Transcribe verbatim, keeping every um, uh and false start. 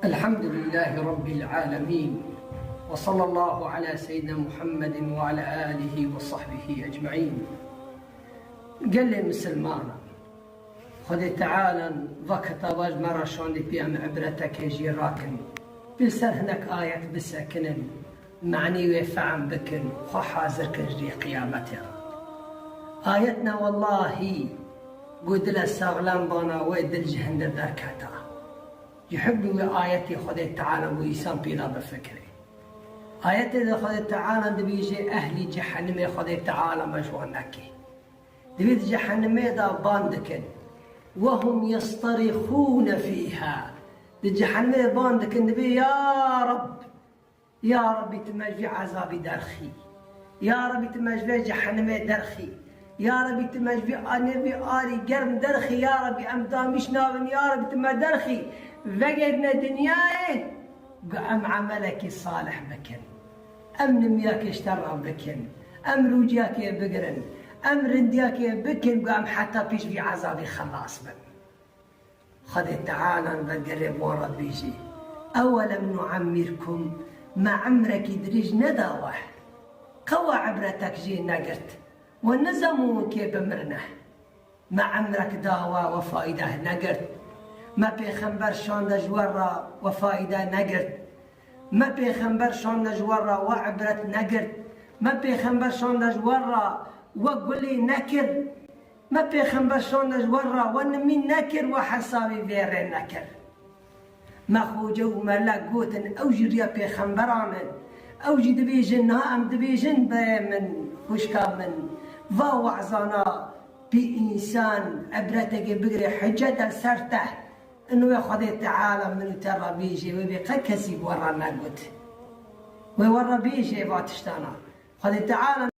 الحمد لله رب العالمين، وصلى الله على سيدنا محمد وعلى آله وصحبه أجمعين. Gelê misilmanan, Xwedê Teala va kitaba ji me re şandî, pê em ibretekê jê rakin. Pê li ser hinek ayet bisekinin, manî wê fehm bikin, xwe hazir kin ji rê qiyametê re. Ayet ne wellahî, ku dile saxlem bana wê dil ji hindir derketa. Ji hubbî wê ayetê Xwedê Teala bû însan pêla bifikirê. Ayetê de Xwedê Teala dibêje, ehlî cehenimê Xwedê Teala me ji wan neke. Divê di cehenimê de ban dikin. Wehum yestarixûne fîha. Di cehenimê de ban dikin, dibê, ya Reb, ya Rebî, tu me ji vî ezabî derxî. Ya Rebî, tu me ji vê cehenimê derxî. Ya Rebî, tu me ji vî anê vî arî germ derxî. Ya Rebî, em damîş nabin. Ya Rebî, tu me derxî. Vegerine dinyayê, ku em emelekî salih bikin. Em nimiyakê ji te re bikin. Em rûciyakê bigirin. Em rindiyakê bikin, ku em heta pêş vî ezabî xelas bin. Xwedê Teala vegerê wan re dibêjî, ewelem nuemmirkum, me emrekî dirêj neda we? Qe we ibretek jê negirt? We nizanbû hûn kê bimirine? Me emrek da we, we faîde negirt. Me pêxember şande ji we re, we faîde negirt. Me pêxember şande ji we re, we ibret negirt. Me pêxember şande ji we re, we gulê nekir. Me pêxember şande ji we re, we nimîn nekir, we hesabê vê rê nekir. Me xoce û melek gotin, ew jî riya pêxemberan in. Ew jî dibêjin, niha em dibêjin, berê min, xwişka min, va wezana pê însan ibretekê bigire, hicet e ser te. Ino wê Xwedê Teala min û te re bêjê, wê bê qe kesî we re negot. Wê we re bêjê va tiştana. Xwedê Teala